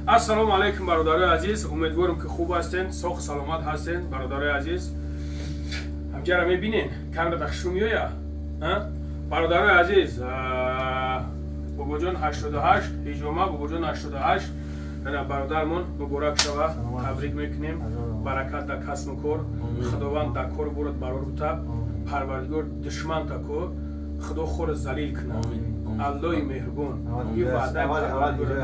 Ассалому алайкум, бародарои азиз, умедворам, ки хуб ҳастен, соғ саломат ҳастен. Бародарои азиз, ҳамҷара мебинен, камера дахшу меоя. Бародарои азиз, Бобоҷон 88 ҳиҷома, Бобоҷон 88 бародармон муборак шава, табрик мекунем. Баракат дар касбу кор, Худованд дар кор бурад барор бута, Парвардигор душманта ку Худо хора залил кунад. Аллои меҳрубон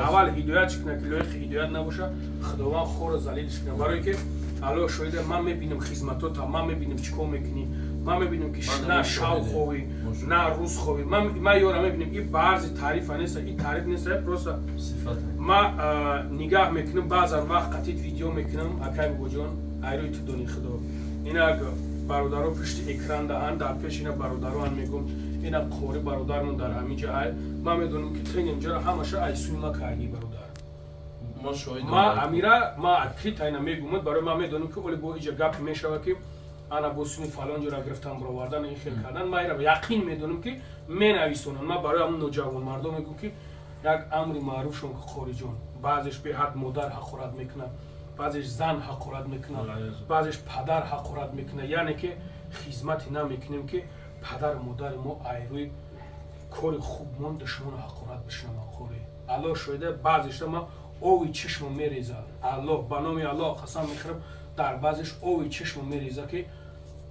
аввал ҳидоят кунад, ки лоиқи ҳидоят набоша, Худованд хора залилш кунад. Барое ки Аллоҳ шоҳида, ман мебинам хизматота, ман мебинам чӣ кор мекунӣ, ман мебинам, ки на шав ховӣ, на рӯз ховӣ. Ман ёра мебинам, и баъзи таърифа неста, и таъриф неста, просто ма нигаҳ мекунам. Баъзан вақт қатид видео мекунам, акай Бобоҷон, айрӯи ту дони Худо. Инак бародаро пушти экран даҳанд, дар пеш ина бародароан мегум, ина қори бародармон дар ҳамин ҷа ай. Ман медонам, ки ту инҷара ҳамаша айсӯи ма кардӣ, бародар. Ма амира ма открыто ина мегумад, барои ман медонам, ки оли бо иҷа гап мешава, ки ана бо суми фалон ҷора гирифтан, баровардан, ин хел кардан. Ма ира яқин медонам, ки менависонам. Ма барои ҳамн ноҷавонмардон мегӯм, ки як амри маъруфшон ки, хориҷон, баъзеш беҳад модар ҳақорат мекунад, баъзеш зан ҳақорат мекунад, баъзеш падар ҳақорат мекунад. Яъне ки хизмате намекунем, ки падару модари мо айрӯи кори хубмон душмону ҳақорат бишунаванд. Қори, Аллоҳ шоҳида, баъзешта ма ови чишмо мереза. Аллоҳ, ба номи Аллоҳ қасам мехӯрам, дар баъзеш ови чишмо мереза, ки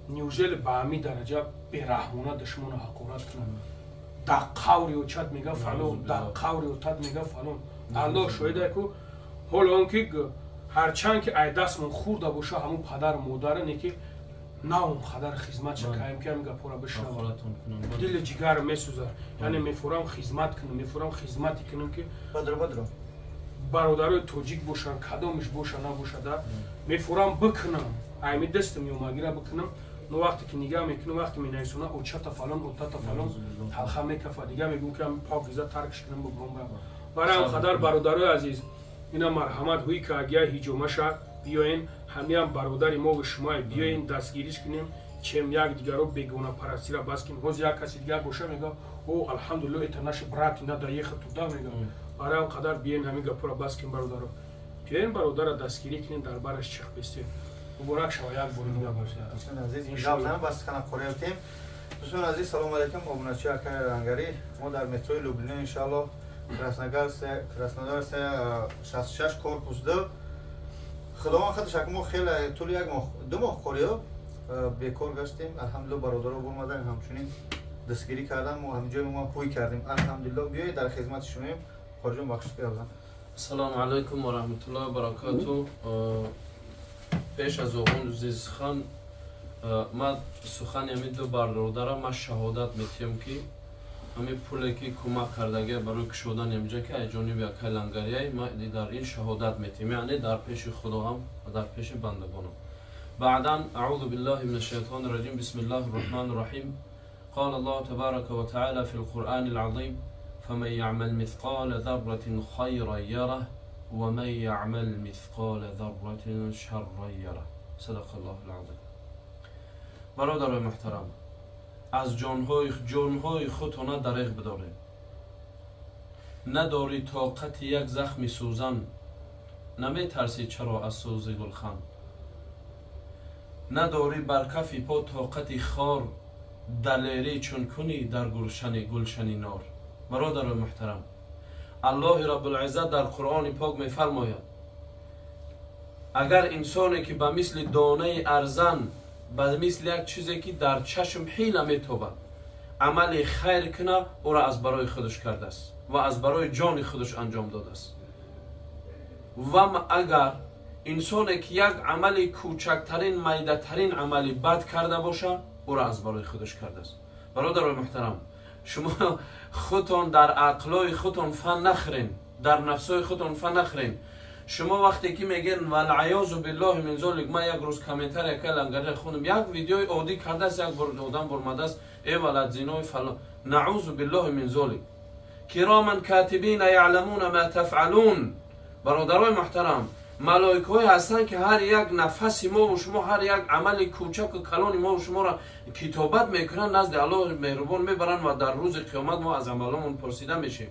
неужели ба ҳамин дараҷа бераҳмона душмону ҳақорат кунад? Дар қаври очат мега фалон, дар қаври отат мега фалон. Аллоҳ шоҳида ку, ҳоло он ки ҳарчанд ки ай дастмон хурда боша, ҳамун падару модара не, ки на он қадар хизмат шакаем, ки ҳамин гапҳоро бишнавам, дили ҷигар месӯзад. Яъне мефурам хизмат кунам, мефурам хизмате кунам, ки бародарои тоҷик бошанд, кадомиш боша набошада, мефурам бикунам, айми дастам ёмагира бикунам. Но вақте ки нигаҳ мекунам, вақте менависона очата фалон, отата фалон, талха мекафа. Дига мегӯм, ки покиза таркш кунам, бубром. Барои ҳам қадар, бародарои азиз, ина марҳамат, ҳуи каагия ҳиҷомаша биёен, ҳамиам бародари мо ва шумое, биёен дастгириш кунем, чем як дигаро бегонапарастира бас кунем. Ҳозир як каси дигар боша, мега: «О, алҳамдулилло, это наши брат, надо ехать туда», мега. Барои ҳам қадар биёен, ҳамин гапҳоро бас кунем, бародаро. Биёен, бародарро дастгирӣ кунем, дар бараш чих бистем. Муборак шава як бори дигар. Дӯстони азиз, салому алайкум, обуначи акаи Рангарӣ. Мо дар метрои Люблино, иншалло, Краснодарская 66, корпус 2. Худованд худаш ак мо хеле тӯли як моҳ, 2 моҳ кориё бекор гаштем. Алҳамдулилло, бародаро омадан, ҳамчунин дастгирӣ кардан, мо ҳамҷои мо пӯй кардем. Алҳамдулилло, биёед, дар хизмати шумоем. Хоҷон, бахшиш кардам. Ассалому алайкум ва раҳматуллоҳи ва баракату. Пеш аз оғози сухан, ман сухани ҳамин ду бародарам ман шаҳодат метиҳам, ки ҳамин пуле ки кӯмак кардагия барои кушодани ҳамиҷа, ки аз ҷониби акай Лангарияй, ман дар ин шаҳодат метиҳам, яъне дар пеши Худоам ва дар пеши бандагонам. Баъдан, аъузу биллаҳи мин ашшайтони раҷим, бисмиллаҳи рраҳмани рраҳим. قال الله تبارك وتعالى في القرآن العظيم: فمن يعمل مثقال ذرة خيرا يره ومن يعمل مثقال ذرة شرا يره. صدق الله العظيم. برادر محترم، аз ҷонҳои худтона дареғ бидоред. Надорӣ тоқати як захми сӯзан, наметарсӣ чаро аз сӯзи гулхан? Надорӣ бар кафи по тоқати хор, далерӣ чун кунӣ дар гулшани нор. Бародарои муҳтарам, Аллоҳи Раббулиззат дар Қуръони пок мефармояд: агар инсоне ки ба мисли донаи арзан, ба мисли як чизе ки дар чашм ҳила метобад, амали хайр куна, ӯро аз барои худаш кардааст ва аз барои ҷони худаш анҷом додааст. Ва агар инсоне ки як амали кӯчактарин, майдатарин амали бад карда боша, ӯро аз барои худаш кардааст. Бародарои муҳтарам, шумо худтон дар ақлои худтон фан нахӯрен, дар нафсои худтон фан нахӯрен. Шумо вақте ки мегӯен валъаёзу биллоҳи мин золик, ман як рӯз комментария ка Лангария хунам, як видеои оддӣ кардааст, як бор одам бурмадааст: «Э, валад зинои фалон», наъузу биллоҳи мин золик. Кироман катибина яъламуна ма тафъалун. Бародарои муҳтарам, малоикаҳое ҳастанд, ки ҳар як нафаси мову шумо, ҳар як амали кӯчаку калони мову шуморо китобат мекунанд, назди Аллоҳи меҳрубон мебаранд ва дар рӯзи қиёмат мо аз амаломон пурсида мешем.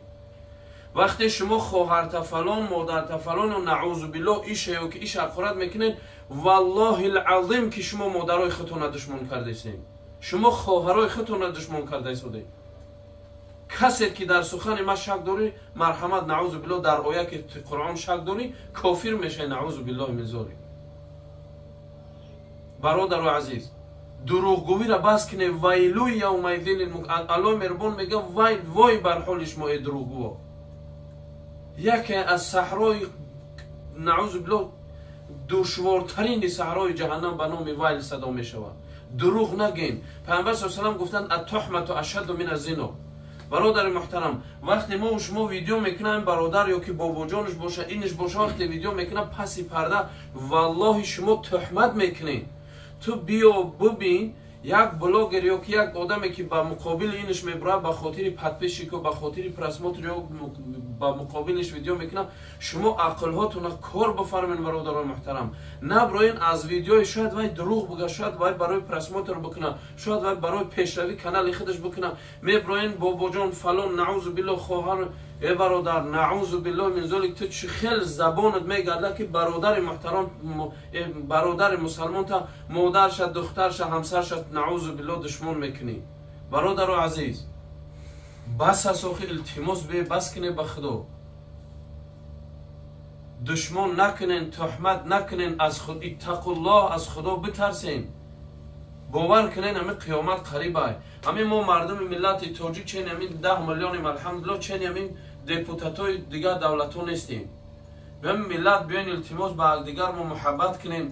Вақте шумо хоҳарта фалон, модарта фалон, наъузу биллоҳ, иша ё ки иша ҳақорат мекунед, валлоҳи алазим ки шумо модарои худтонро душмон кардаистед, шумо хоҳарои худтонро душмон кардаистодед. Касе ки дар сухани ман шак дорӣ, марҳамат, наъузу биллоҳ, дар оя ки Қуръон шак дорӣ, кофир мешавӣ, наъузу биллоҳи мин золим. Бародару азиз, дурӯғгӯиро бас кунед. Вайлуй явмаизин лилмуказзибин. Аллоҳи меҳрубон мегӯяд: вай вой бар ҳоли шумо, эй дурӯғгӯҳо. Яке аз саҳрои, наъузу биллоҳ, душвортарини саҳрои ҷаҳаннам ба номи вайл садо мешавад. Дурӯғ нагӯем. Пайғамбар саллаллоҳу алайҳи васаллам гуфтанд: аттуҳмату ашадду мин аззино. Бародари муҳтарам, вақте мо шумо видео мекунем, бародар ё ки бобоҷонаш боша, инаш боша, вақте видео мекунам паси парда, валлоҳи шумо туҳмат мекунед. Ту биё бубин як блогер ё ки як одаме ки ба муқобили инаш мебурад, ба хотири подписчико, ба хотири просмотр ё ба муқобилиш видео мекунад, шумо ақлҳотона кор бифармед, бародарони муҳтарам. Наброен аз видеои, шояд вай дурӯғ буга, шояд вай барои просмотр бикунад, шояд вай барои пешравӣ канали худаш бикунад. Меброен бобоҷон фалон, наъузу биллоҳ, хоҳар, э бародар, наъузу биллоҳ мин золик, ту чӣ хел забонат мегарда ки бародари муҳтарам, бародари мусалмонта, модарша, духтарша, ҳамсарша, наъузу биллоҳ, душмон мекунӣ. Бародару азиз, бас аст охи, илтимос бе бас кунед ба Худо. Душмон накунен, туҳмат накунен, аз худ иттақуллоҳ, аз Худо битарсен. Бовар кунен, ҳами қиёмат қарибай. Ҳамин мо мардуми миллати тоҷик чен ҳамин 10 миллионим, алҳамдулиллоҳ, чен ҳамин депутатҳои дигар давлатҳо нестем. Биём миллат, биён илтимос ба якдигар мо муҳаббат кунем,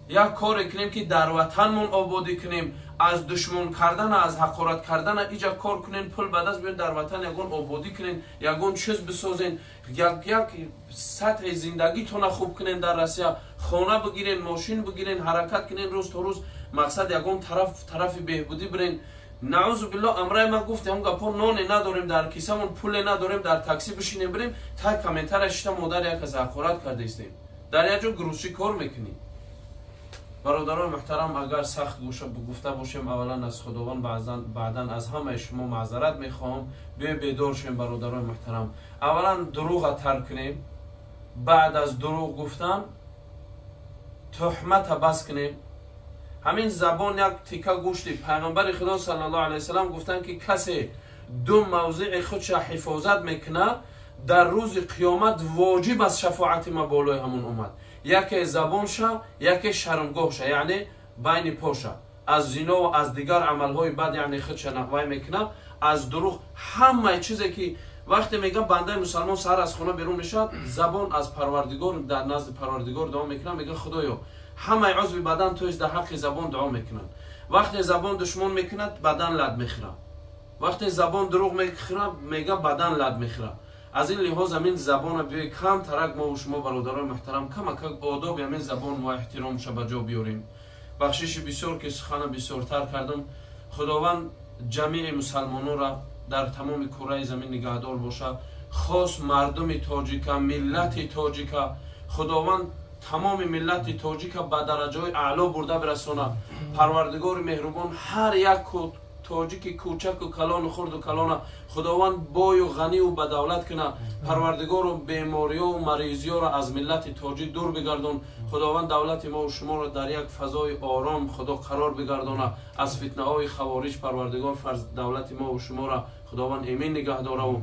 як коре кунем ки дар ватанмон ободӣ кунем, аз душмон кардана, аз ҳақорат кардана иҷа кор кунем, пул ба даст биён, дар ватан ягон ободӣ кунем, ягон чиз бисозем, як сатҳи зиндагитона хуб кунем дар Россия, хона бигирен, мошин бигирен, ҳаракат кунем рӯз то рӯз, мақсад ягон тарафи беҳбудӣ бирен. Наъузу биллоҳ, амраи ман гуфтем, он гапҳо, ноне надорем дар кисамон, пуле надорем, дар такси бишинем бирем, тай комментария шита модар як аз ҳақорат кардаистем. Дар як ҷо грузчӣ кор мекунӣ. Бародарони муҳтарам, агар сахт гуфта бошем, аввалан аз Худованд, баъдан аз ҳамаи шумо маъзарат мехоҳам. Биё бедор шем, бародарони муҳтарам. Аввалан дурӯға тарк кунем, баъд аз дурӯғ гуфтан туҳмата бас кунем. Ҳамин забон як тика гӯшти. Пайғамбари Худо саллаллоҳу алайҳи васаллам гуфтанд ки касе ду мавзеи худша ҳифозат мекунад, дар рӯзи қиёмат воҷиб аст шафоати ма болои ҳамон омад. Яке забонша, яке шармгоҳша, яъне байни поша. Аз зино ва аз дигар амалҳои бад, яъне худша нақвай мекунад, аз дурӯғ, ҳамаи чизе ки вақте мегӯяд бандаи мусалмон саҳар аз хона берун мешавад, забон аз Парвардигор, дар назди Парвардигор дуо мекунад, мегӯяд: Худоё, ҳамаи узви бадан, то есть дар ҳаққи забон дуо мекунад. Вақте забон душмон мекунад, бадан лад мехӯрад. Вақте забон дурӯғ мехӯрад, мегӯяд бадан лад мехӯрад. Аз ин лиҳоз ҳамин забона биёй кам тарак мо шумо, бародарони муҳтарам, камакак одоби ҳамин забон мо эҳтиромша ба ҷо биёрем. Бахшиши бисёр ки сухана бисёртар кардам. Худованд ҷамеи мусалмононро дар тамоми кураи замин нигаҳдор бошад, хос мардуми тоҷика, миллати тоҷика. Худованд тамоми миллати тоҷика ба дараҷаҳои аъло бурда бирасонад. Парвардигори меҳрубон ҳар як тоҷики кӯчаку калону хурду калона Худованд бою ғанию ба давлат кунад. Парвардигору бемориёву маризиёро аз миллати тоҷик дур бигардон. Худованд давлати мову шуморо дар як фазои ором Худо қарор бигардонад. Аз фитнаҳои хавориҷ Парвардигор давлати мову шуморо Худованд эмин нигаҳ дораву.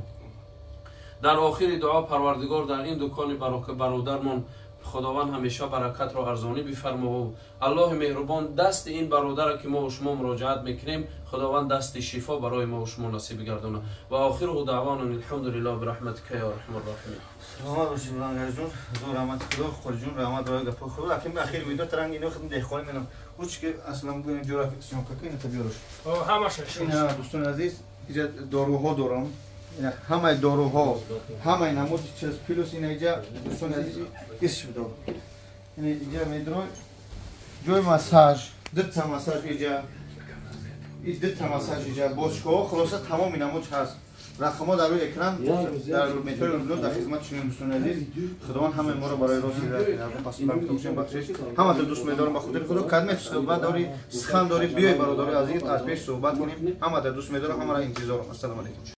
Дар охири дуо, Парвардигор дар ин дукони бародармон Худованд ҳамеша баракатро арзонӣ бифармову. Аллоҳи меҳрубон дасти ин бародаре ки мо шумо муроҷиат мекунем, Худованд дасти шифо барои мо шумо насиб бигардонад. Ва охируҳу даъвана алҳамдулиллоҳ бираҳматика ё арҳамар роҳимин. Саломат бошед, Булангарҷон, ҳазор раҳмати Худо, Хориҷон, раҳмат барои гапҳои худо. Аким ахир видео таранг ино хидм деҳқонӣ менам. Уч ки аслан бугӯем ҷурафи съёмка ки ина табиёрш. Ҳамаша. Ина дӯстони азиз, иҷа доруҳо дорам. Ҳамаи доруҳо, ҳамаи намуди чиз, плюс ина иҷа дӯстони азиз ис бидо. Ина иҷа медрой ҷои массаж, дута массаж иҷа, дута массаж иҷа, бочкаҳо, хулоса тамоми намуд ҳаст. Рақамҳо дар рӯи экран, дар метрои Рублёв дар хизмати шумо дӯстони азиз. Худованд ҳамаи моро барои рост ҳидоят кунад. Пас баркутошем, бахшиш. Ҳаматро дӯст медорам ба хотири Худо. Кадме суҳбат дорӣ, сухан дорӣ, биёй бародари азиз, аз пеш суҳбат кунем. Ҳаматро дӯст медорам, ҳамаро интизорам. Ассалому алайкум.